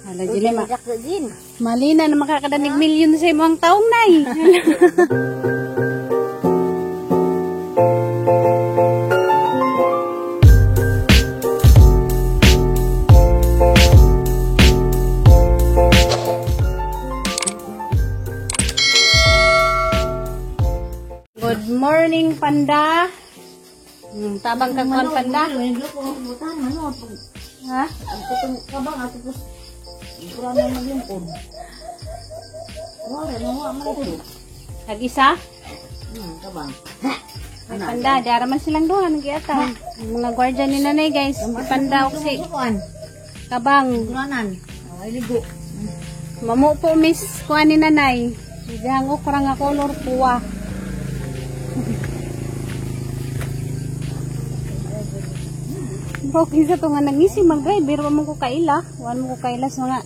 Hala, Jilema. Malina na makakadanig milyon sa imong taong, nay. Good morning, Panda. Tabang kag kuan, Panda. Ha? Nag-isa? Ay, Panda, dara man silang duha nagiata. Mga guardian ni nanay, guys. Panda og si Kabang. Mamu po miss kuan ni nanay. Dihang okra nga color puwa. Okay sa to nga nangisi mag-driver, wa mo ko kaila. Wa mo ko kaila sa mga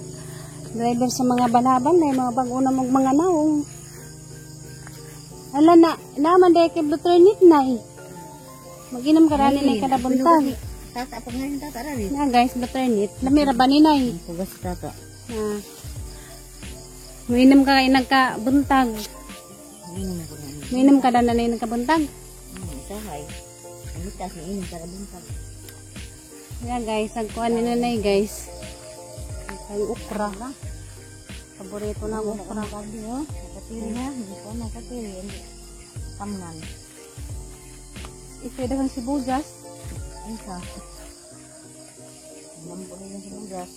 driver sa mga balabal na mga bag-o na mong mga naong. Ala na, naman dahil kay Bluternit na eh. Mag-inam ka rani na kada buntag. Tata, pag ngayon tata rani. Na guys, Bluternit. Lamira ba ni nay? Pugas tata. Na. Mainam ka kay nagkabuntag. Mainam ka na nanay nagkabuntag. Sahay. Ang itas ni inom kada buntag. Ayan guys, ang kuha ni nanay guys. Ang okra. Paborito na ang okra. Nakatiri na, hindi ko nakatiri. Tamnan. Ito daw ang sibuyas. Isa. Lambo rin ang sibuyas.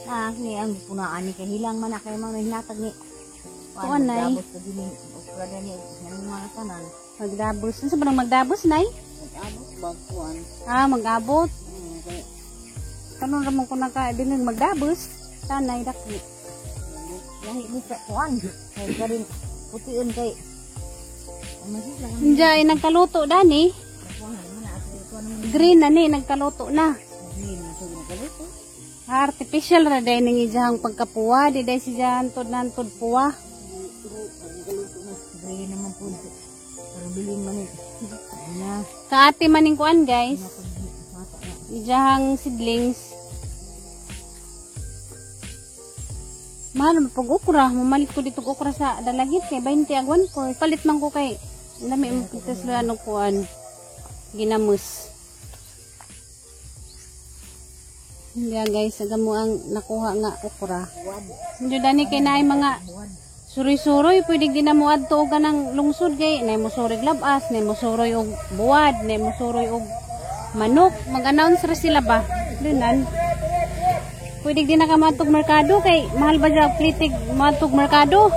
Ah, ni ang punaan ni kahilang man na kayo mga hinatag ni. Kuha nay. Magdabos ka din okra na ni. Mga tanan. Magdabos. Ano sa ba nang magdabos, nay? Mag-abot, bagkuan. Ah, mag-abot. Kanon ramon ko naka din magdabos. Tanay daki. Lahi ni sa kuan. Kay karin pution kay. Hindi ay nagkaluto dani. Green na ni nagkaluto na. Green na so nagkaluto. Artificial ra day ning ijahang pagkapuwa, di day si jahantod nantod puwa. Green naman po. Pero bilin man ni. Na. Kaati man ning kuan guys. Ijahang seedlings. Mahal mo pag okra, mamalit ko dito okra sa dalagit kay 20 ag 1.4. Palit man ko kay lami mo pitas ano kuan ginamos. Hindi guys, aga mo ang nakuha nga okra. Hindi dani kay naay mga suroy-suroy, pwede din na mo adto og kanang lungsod kay nay mo suroy labas, nay mo suroy og buwad, nay mo suroy og manok. Mag-announce ra sila ba? Dunan. Pwede din na ka matog merkado kay mahal ba dyan plitig matog merkado.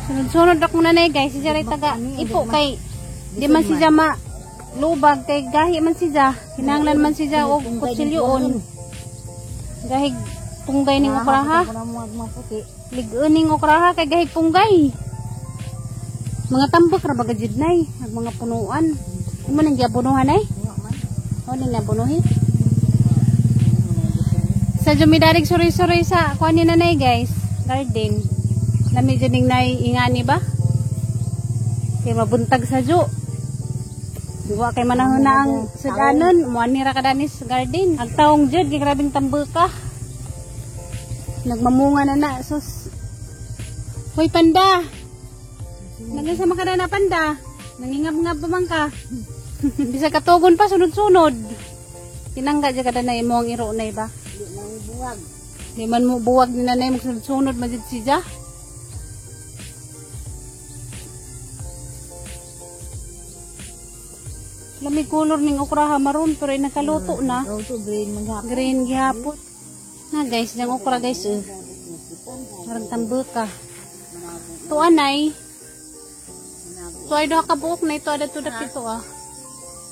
Sunod-sunod ako na guys, si Jaray taga ipo kay di man si ma lubag kay gahi man si Ja, kinahanglan man si Ja og kutsilyoon. Gahig punggay ning okra ha. Lig-on ning okra ha kay gahig punggay. Mga tambak ra ba gajid nay, ag mga punuan. Imo nang giabunuhan ay? O ning nabunuhi. Sa jumidarig suroy-suroy sa kuan ni nanay guys, garden. Lami jud ning nay ingani ba? Kay mabuntag sa ju. Wa kay manahon na ang sudanon, muani ra ka danis garden. Ang taong jud kay grabing tambaka. Nagmamunga na na sus. Hoy Panda. Nagasa man ka na Panda. Nangingab-ngab pa man ka. Bisag katugon pa sunod-sunod. Tinangga jud ka na imo ang iro na iba. Di man buwag. Di man mo buwag ni nanay magsunod-sunod man jud siya. Lami color ning okra ha maroon pero nakaluto na. Green man gihapon. Green gihapon. Na guys, dang okra guys. Marang tambaka. Tuan ay. Tuay duha ka buok na ito ada to dapito ah.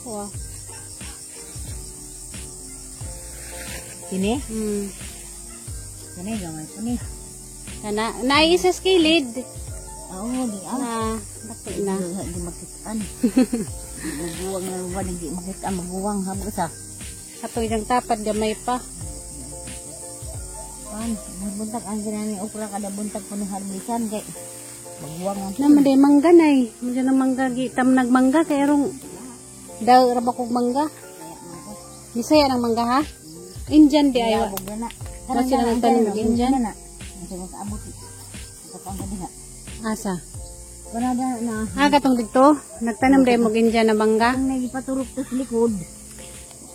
Wow. Kini? Kini gamay kini. Kana naay isa sa kilid. Oo, di ah. Na, dapit na. Di makitaan. Maguwang na lugar, di makitaan, maguwang habang sa. Ato isang tapad gamay pa. Pan, buntag ang ginani okra kada buntag kuno harbisan kay maguwang ang. Naman day mangga nay. Medyo ng mangga gitam nagmangga kay arong daw ra ba kog mangga. Bisaya ng mangga ha. Indian di ay. Yabog na na. Wa sila nagtanom og Indian? Na. Ang makaabot. Kapang ka diha. Asa? Kana na na. Ah, katong dito. Nagtanom dahil mo Indian na mangga. Ang nagipaturok to sa likod.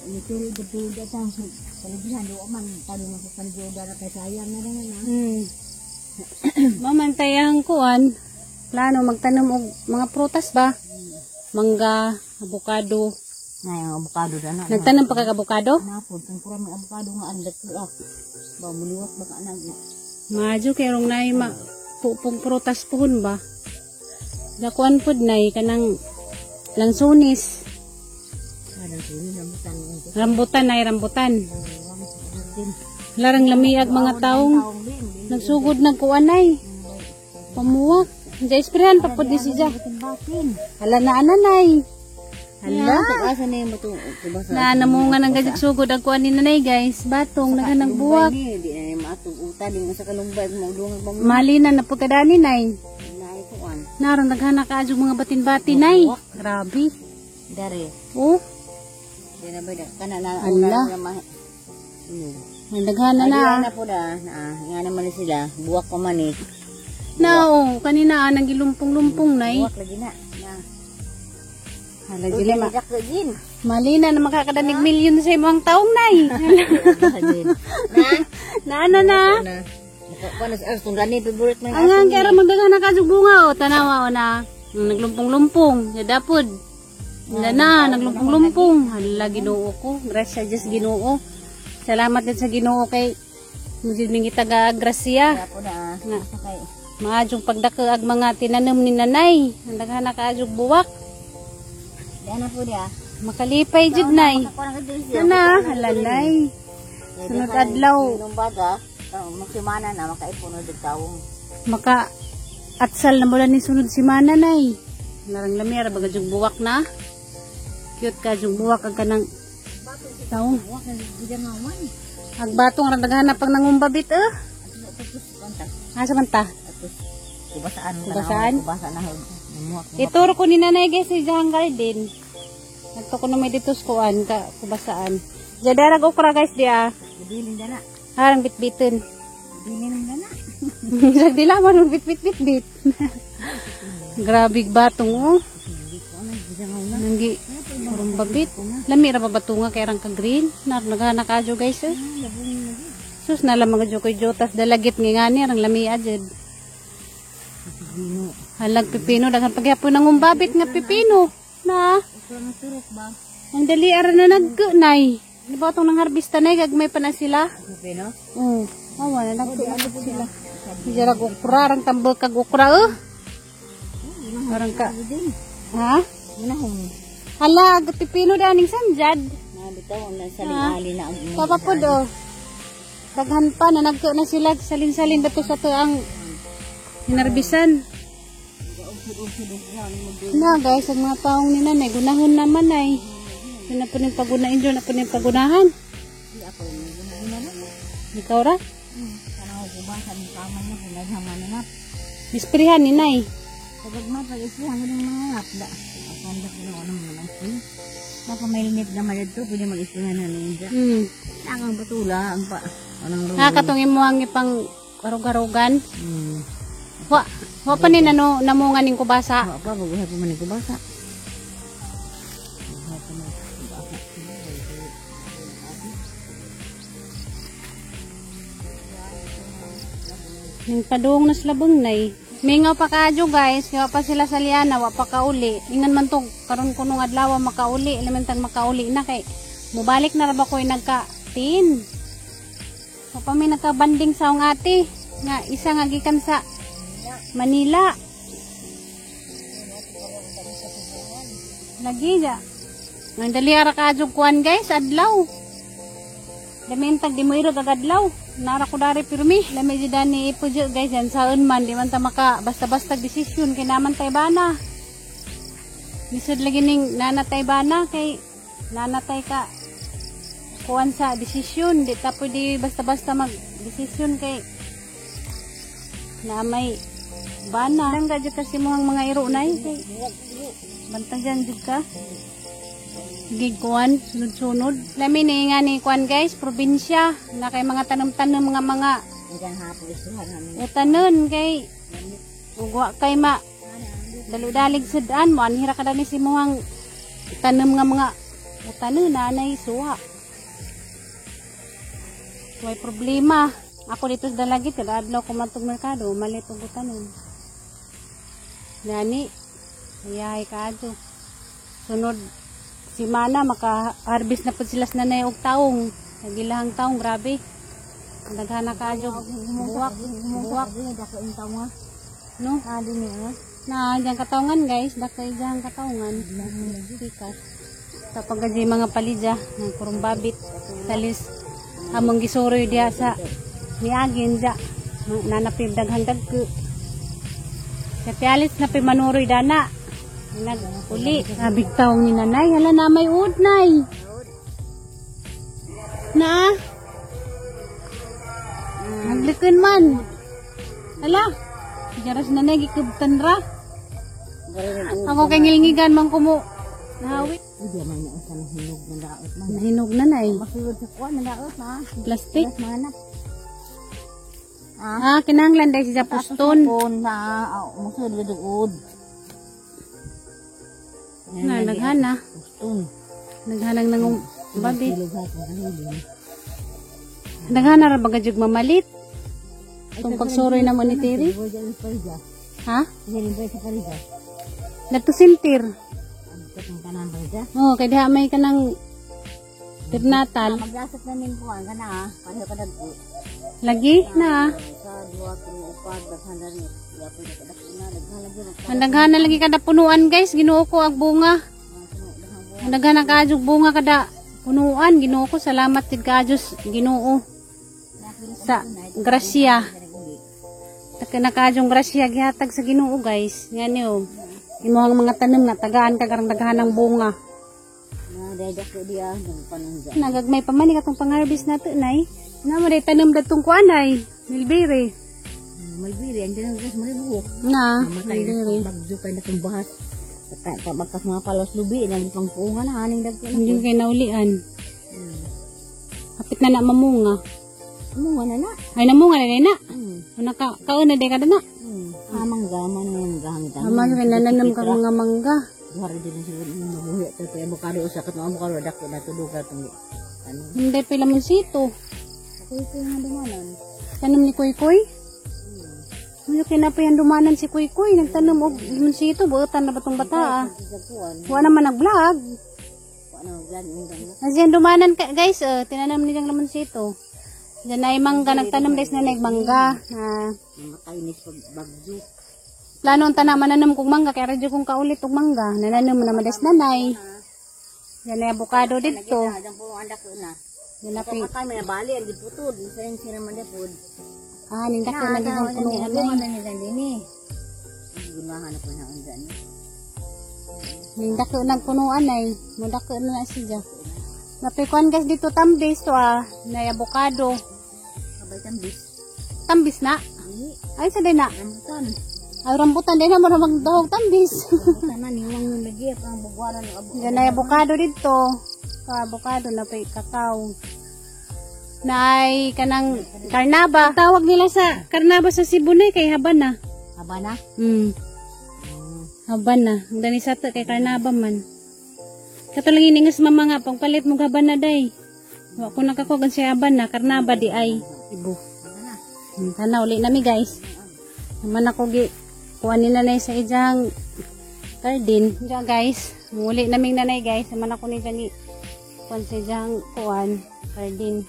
Nituro dito datang sa libihan do man tanom sa panjoda ra kay sayang na na na. Mamantay ang kuan. Plano magtanom og mga prutas ba? Mangga, abokado. Nay ang avocado na na. Nagtanom pa kag abokado? Napod ang kurang may avocado nga ang dagko ah. Ba muliwat ba ka na. Madyo kay rong nay ma pupong prutas puhon ba? Dakuan pud nay kanang lansones. Adang sini rambutan ito. Rambutan nay rambutan. Larang lamiag mga taong nagsugod nagkuan nay. Pamuwak. Diya isprehan pa pud ni siya. Hala na ananay. Hala. Asa na yung bato? Kubasa. Na namunga ng gajag sugod ang kuan ni nanay guys. Batong naghanang buwak. Di na yung maatog uta di mo sa kalumbay maudungag ba mo. Mali na napagkadani nay. Naay kuan. Narang naghana ka adyo mga batin-batin nay. Grabe. Dare. Oh, Di na ba da kana na Ala. una na ma. ang daghana na. Na na po da. Na nga naman na sila buwak pa man eh. Na oh, kanina ah, nagilumpong-lumpong nay. Buwak lagi na. Na. Hala dili ma. Jack gin. Mali na na makakadanig milyon sa imong taong nay. Na. Na na na. Na. Kuan na sa tungani favorite man. Ang ang kaya magdaghana ka adyo bunga oh, tanawa oh na. Naglumpong-lumpong, yadapod. Wala na, naglumpong-lumpong. Hala, Ginoo ko. Grasya Diyos Ginoo. Salamat din sa Ginoo kay mujud ning taga grasya. Po na. Nga. Sakay. Maadyong pagdako ag mga tinanom ni nanay. Ang daghana ka adyong buwak. Di na po dia. Makalipay jud nay. Kuan ka diri siya. Ana, hala nay. Sunod adlaw Nung baga, magsimana na makaipon og tawong. maka atsal na mula ni sunod si mana nay. Larang lamera baga jug buwak na. Cute ka jug buwak ang kanang taong. Buwak na gid nga man. Ag batong rang daghana pang nangumbabit eh. Tapos kontak. Asa man ta? Tapos kubasaan mo Kubasaan? Kubasaan na muwak. Ituro ko ni nanay guys sa iyang garden. Nagto ko na may dito sa kuan ka kubasaan. Jadarag okra guys di ah. Bilin dana. Harang bitbitin. Bilin dana. Sa dila man bit bit bit bit. Grabe batong oh. Nanggi purong babit. Lami ra ba batunga kay rang ka green. Nar naghana ka adyo guys eh. Sus na lang mga jokoy jotas dalagit nga ngani rang lami ajud. Halag pipino daghan pagyapon nang umbabit nga pipino. Na. Turok ba? Ang dali ara na nagkunay. Di ba itong nang harvesta na gagmay pa na sila? Pipino? Oo. Oh, wala nagkunay sila. Jarag okra, rang tambal kag okra eh. Parang ka. Ha? Munahong. Hala, ag pipino daning sanjad. Na bitaw ang saling-ali na ang Papa pod oh. Daghan pa na nagko na sila salin-salin dato sa to ang hinarbisan. Na guys, ang mga taong ni nanay, gunahon naman ay. Yun na po yung pagunain dyan, na po yung pagunahan. Ikaw ra? Kana ko ba sa kaman na kung naghaman na. Isprihan ni nay. Pag ma pag islihan mo ng mga ngapda. Apanda ko na anong mga nang Baka may limit na man dito, pwede mag-islihan na ninja. Nakang batula, ang pa. Anong Ha, katong imuhang ipang arug-arugan. Wa, wa pa ni nano, namunga ning kubasa. Wa pa, baguhay pa man ni kubasa. Ning padung na sila nay. Mingaw pa kaadyo guys, kaya pa sila sa liana, wa pa kauli. Ingan man to karon kuno nga adlaw makauli, elementan makauli na kay mubalik na ra ba ko'y nagka-tin. Wa pa may nagka-banding sa akong ate nga isa nga gikan sa Manila. Lagi ja. Nang dali ara kaadyo kuan guys, adlaw. Lamentag di mo irog ag adlaw. Nara ko dari pirmi. Lami jud ani ipo jud guys yan saon man di man ta maka basta-basta desisyon kay naman tay bana. Lisod lagi ning nanatay bana kay nanatay ka kuan sa desisyon di ta pwede basta-basta mag desisyon kay na may bana. Langga jud kasi mo ang mga iro nay kay bantayan jud ka. Sige kuan, sunod-sunod. Lami ni nga ni kuan guys, probinsya. Na kay mga tanom-tanom mga Ikan hapon isuhan namin. utanon kay ugwa kay ma daludalig sudan mo anhira ka dani si muhang tanom nga mga utanon na anay suha. May problema. Ako dito sa Dalagit, kada adlaw ko matug merkado, malit og utanon. Gani, ayahay kaadto. Sunod simana maka-harvest na pud sila sa nanay og taong. Nagilahang taong, grabe. Daghan na kaadyo buwak, buwak, Dako yung tawa. No? Ah, dini ah. Na diyang katongan guys, dakay diyang katongan. Pikas. Kapag kasi mga palidya, ng kurumbabit, talis, among gisuroy diya sa miagin diya. Nanapib daghan dagko. Sa tialis na manuroy dana. Naguli. Sabig taong ni nanay, hala na may udnay. Na? Naglikin man. Hala. Jaras nanay, gikubtan ra. Ako kay ngilngigan man kumo. Nahawi. Hindi man niya sa hinog na daot man. Hinog na nay. Masulod sa kuan na daot na. Plastic. Mas manap. Ah, kinahanglan dahil siya puston. Pon na musulod gud ud. Na naghana. Puston. Naghanang nang babit. Silog ha kung kahilin. Naghana ra baga jud mamalit. Itong pagsuroy na mo ni Tiri. Ha? Sa palidya. Nagtusintir. Ang katong kanan palidya. Oh, kay diha may kanang tirnatal. Maglasat na nin kuan kana ah. Pareho ka dagko. Lagi na. Sa duha tulo upat daghan na rin. Yapon ka dagko na daghan lagi. Ang daghan na lagi kada punuan guys, Ginoo ko ang bunga. Ang daghan na kaadyo bunga kada punuan, Ginoo ko salamat tid kaadyo Ginoo sa grasya. Taka na kaadyong grasya gihatag sa Ginoo guys. Ngani oh. Imong mga tanom nga tagaan ka karang daghan ng bunga. Na dai dako diya ng panungga. Nagagmay pa man ni katong pang-harvest nato nay. Na mo day tanom datong kuan ay, milbere. Malbiri ang dyan guys maribuok. Na, Mamatay milbere. na bagyo kay natong bahas. Ka bakas mga palos lubi nang pangpuungan na aning dagko na. Hindi kay naulian. Kapit na na mamunga. Munga na na. Ay namunga na na. Una ka kaon na day kada na. Amang gama nang mangga hanggang. Ama kay nananam ka mga mangga. Buhari din siguro mabuhi to kay avocado usa ka avocado dako na tudog ka tong ano. Hindi pa lamonsito. Ako ito nga dumanan. Tanom ni Kuy Kuy. Ano kinapayan dumanan si Kuy Kuy. Nagtanom og limonsito. Buotan na ba tong bata ah? Sa kuan. Wa naman nag-vlog. Kuan na vlog ang damo. Asiyan dumanan ka, guys, tinanam niyang limonsito. Diyan ay mangga, nagtanom guys na mangga. Na Mamatay ni sa bagyo. Plano ang tanan mananam kong mangga, kaya radyo kong kaulit og mangga. Nananam na madas nanay. Diyan ay avocado dito. Diyan po ang dako na. Diyan na pi. Patay may bali ang giputod. Sa yung sira man dapod. Ah, nindak na naging punuan na. ay. Na dinhi. Gunahan na po na ang dyan. Nindak na nagpunuan ay. Mudak na siya. Napikuan guys dito tambis to ah. Na avocado. Kabay tambis. Tambis na. Dili. Ay sa din na. Rambutan. Ay rambutan din na mo magdahog tambis. Rambutan na niwang yung lagi ang bugwaran ng abo. Diyan ay avocado dito. So, avocado na pa kakao. Naay kanang karnaba. Tawag nila sa karnaba sa Cebu na kay habana. Habana? Habana. Ang dani sa to kay karnaba man. Kato lang iningas mama nga pangpalit mo habana day. Wa ko nakakugan sa habana, karnaba di ay. Ibo. Tana uli nami guys. Naman ako gi kuan ni nanay sa ijang garden. Diyan guys, muli naming nanay guys. Naman ako ni dyan kuan sa ijang kuan garden.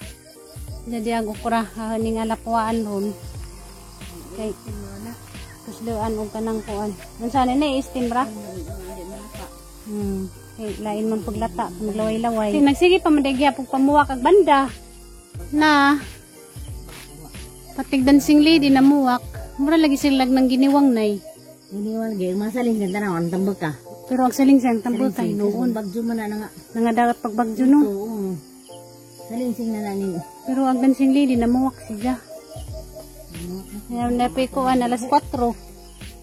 Jadi ang okra haning alakwaan ron. Kay kusdoan og kanang kuan. Unsa ni na steam ra? Kay lain man paglata, maglaway-laway. Nagsige pa man dayag pug pamuwak ag banda. Na patig dancing lady na muwak. Mura lagi sila ng giniwang nay. Giniwang gi masaling ganda na ang tambak ka. Pero ang saling sang tambak kay noon. Bagyo man na nga. Nangadagat pagbagyo no. Oo. Salingsing na lang niyo. Pero ang dancing lady namuwak siya. Kaya napay ko an alas 4.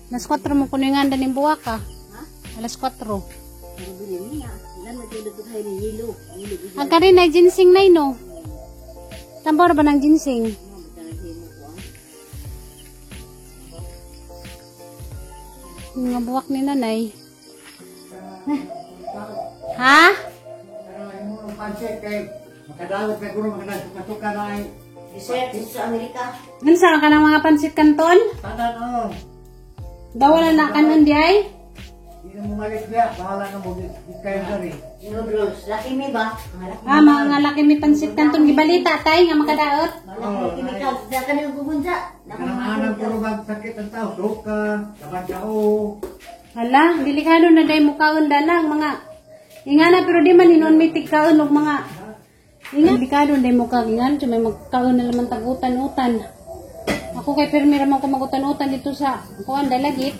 Alas 4 mo kuno yung anda ning buwaka. Ha? Alas 4. Pero bilhin niya. Ang karin ay ginseng na no. Tambaw na ba ng ginseng? Mga buwak ni nanay. Ha? Unsa ka ng mga pansit kanton? Tanan oh. Bawal na kanon di ay? Hindi na mumalik biya. Bahala na mo. Kayo dari. Noodles. Laki mi ba? Ah, mga laki may pansit kanton gibalita tay nga makadaot. Malaki mi ka. Sa kanang gugunsa. Kanang puro magsakit ang tao. Suka, kabansao. Hala, delikado na day mukaon dalang mga ingana pero di man hinon may tigkaon og mga ingan. Delikado na day mukaon ingan may magkaon na laman tag-utan-utan. Ako kay pirmi ra man ko magutan-utan dito sa kuan dalagit.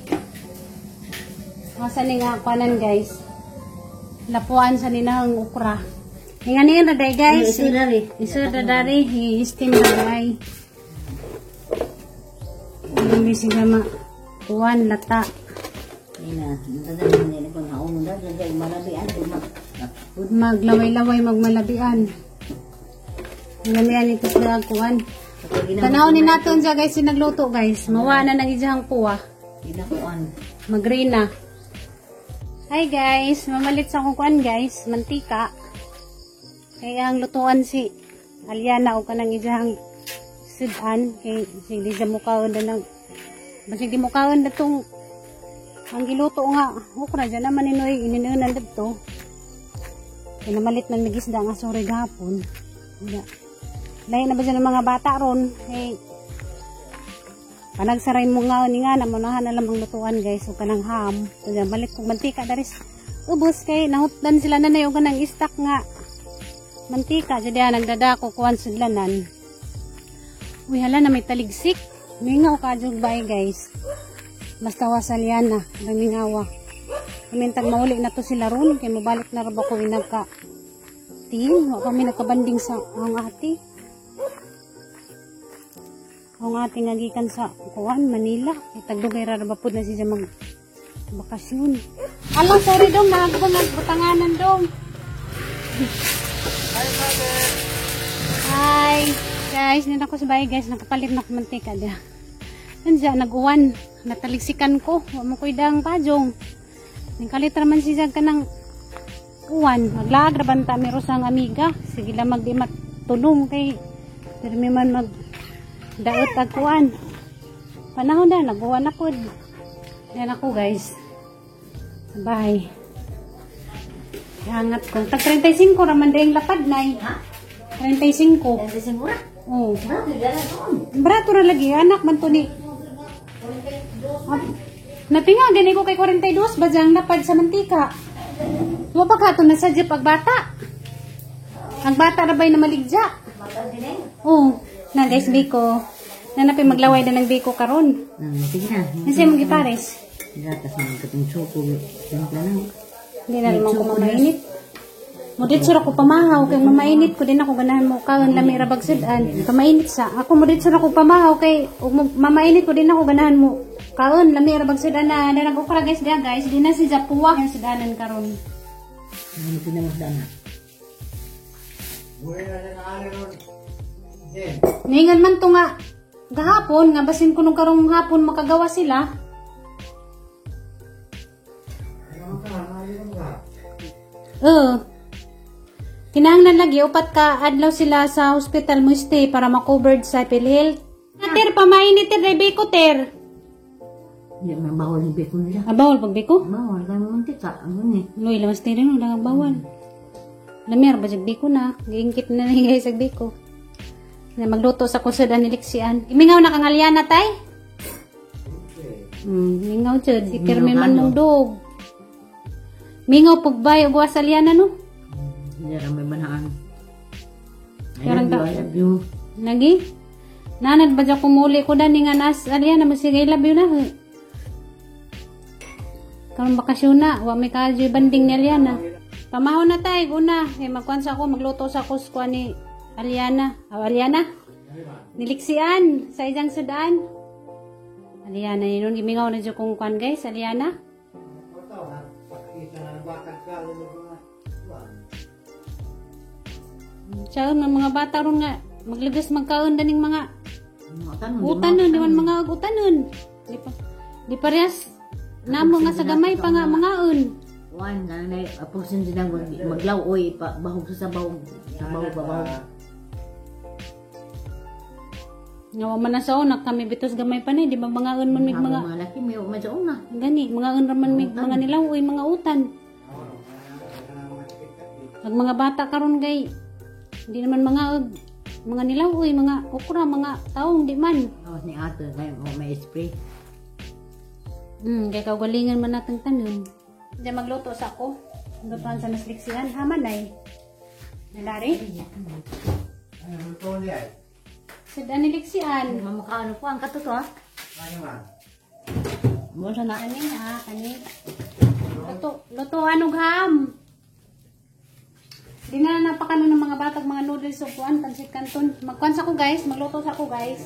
Asa ni nga kuanan guys. Lapuan sa ninahang ukra. Ingan ni ra day guys. Isu dari. Isu ra dari, i-steam ra day. Hindi siya ma kuan lata. Ina, nagdadala nila kung haon na dagay malabi ang tuma. Maglaway-laway magmalabian. Lamian ito sa kuan. Tanaw ni naton siya guys, sinagluto guys. Mawa na nang ijahang kuwa. Ginakuan. Magrina. Hi guys, mamalit sa akong kuan guys, mantika. Kaya ang lutuan si Aliana o kanang ijahang sudan kay sig di sa mukaon na nang basig di mukaon na tong ang giluto nga okra dyan naman inoy ininunan dito. Kaya namalit ng nagisda nga sorry gahapon. Lain na ba dyan ang mga bata ron? Hey, panagsaray mo nga ni nga namunahan na lang ang lutuan guys o kanang ham. Kaya balik kong mantika daris. Ubos kay nahutdan sila na na yung kanang istak nga mantika. Jadi nagdadako kuan sudlanan. Uy hala na may taligsik. Mingaw ka jug bay guys. Basta wasal yan na. Namingawa. Kamintag mauli na to sila ron. Kaya mabalik na rin ako inagka team. Wa kami nagkabanding sa ang ate. Ang ate nga gikan sa kuan Manila. Itagdugay ra ba pud na siya mag bakasyon. Alang sorry dong, nagbutanganan dong. Hi guys, nina ko sa bahay guys, nakapalit na ko mantika dia. Nandiyan nag-uwan, nataliksikan ko, wa mo koy dang pajong. Nangkalit ra man siya kanang uwan, maglaag ra banta mi rosang amiga, sige lang magdi matulong kay pirmi man mag daot ag kuan. Panahon na nag-uwan na pod. Yan ako guys. Sa bahay. Hangat ko. Tag 35 ra man dayang lapad nay. Ha? 35. 35 ra. Oh. Bro, dala doon. Brato ra lagi anak man to ni. Napinga gani ko kay 42 ba diyang lapad sa mantika. Wa pa ka to na sa jeep ag bata. Ang bata ra bay na maligja. Bata din eh. Oh, na guys biko. Nanapin maglaway na ng biko karon. Sige na. Kasi mo gipares. Gatas man katong choco. Timpla na. Hindi na naman ko mamainit. Muditso ra ko pamahaw kay mamainit ko din ako ganahan mo kaon lami ra bagsud-an. Pamainit sa ako muditso ra ko pamahaw kay ug mamainit ko din ako ganahan mo kaon lami ra bagsud-an na nag-okra guys dia guys di na si Japuwa ang sudanan karon. Ano pinamahda na? Buhay na na ano ron. Then, Ningan man to nga gahapon nga basin ko nung karong hapon makagawa sila. ano ka? Ano ka? Oo. Kinahanglan lagi upat ka adlaw sila sa hospital mo stay para ma-covered sa PhilHealth. Ter pamainit ter dai biko ter. Hindi man bawal yung bacon nila. Ah, bawal pag biko? Bawal kay mantika. Ano ni? Loy, lamas tayo rin, wala kang bawal. Lamir, ba biko na? Giingkit na na guys, sa biko. Na magluto sa kusod ang niliksian. Imingaw na kang alyana, tay? Mingaw jud. Si Kerme man mong dog. Mingaw pagbay, ugwa sa alyana, no? Hindi ra may banhaan. I Karang love you, I love you. Nagi? Nanad ba dyan kumuli ko na ni nga nas alyana, masigay love you na. Karon bakasyon na, wa may kadyo banding ni Aliana. Pamahon na tayo, una. Eh, magkuhan sa ako, magluto sa ako sa ni Aliana. Aw, Aliana? Niliksian sa isang sudan. Aliana, yun, gimingaw na dyan kong kuhan guys, Aliana. Pakita na ang batag ka. Siya man mga bata ron nga magligas magkaon daning mga Mga tanon. utanon, di man mga utanon. Di pa di parehas namo nga sa gamay pa nga mangaon. Kuan na na apog sin din maglaw oy pa bahog sa sabaw. Sabaw babaw. Nga wa man na sa una kami bitos gamay pa ni, di ba mangaon man mig mga mga mga laki may man sa una. Gani, mga ra man mig mga nilaw oy mga utan. Ag mga bata karon kay hindi naman mga og mga nilaw oy mga okra, mga taong di man. Awas ni ate kay mo may spray. Kay kaugalingan man natang tanon. Diyan magluto sa ako. Lutuan sa nasliksian haman ay. Nalari? Ano luto niya ay? Sa aniliksian. Mamakaano ko ang katuto ah. Ano man? Mo sa na. Kani ha, kani. Luto, lutuan og ham. Di na napakano ng mga batag mga noodles o kuan, pansit canton. Magkuan sa ko guys, magluto sa ko guys.